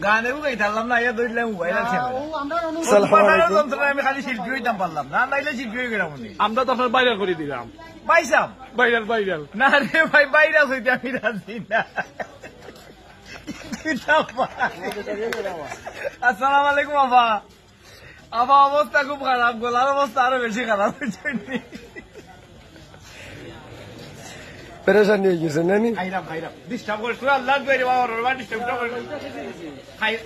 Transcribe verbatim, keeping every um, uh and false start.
গানে বুঝাই পারলাম না, ইয়া ধরলাম মোবাইল আছে। আসসালামু আলাইকুম। আমি খালি শিল্পী হইতাম পারলাম না, নাইলে শিল্পী হয়ে গেলাম উনি। আমরা তো আপনার ভাইরাল করে দিলাম। পাইছাম। Viral, viral. না রে ভাই, ভাইরাস হইতে আমি রাজি না। কিতা ভাই? আসসালামু আলাইকুম আবা। আবা, অবস্থা খুব খারাপ, গলার অবস্থা আরো বেশি খারাপ হয়েছে। পেরেশানি হয়ে গেছে নানি? খাইলাম, খাইলাম। ডিস্টার্ব করিস না, আল্লাহর দুয়ারে বাবা, ওর বাবা ডিস্টার্ব করিস না। খাই-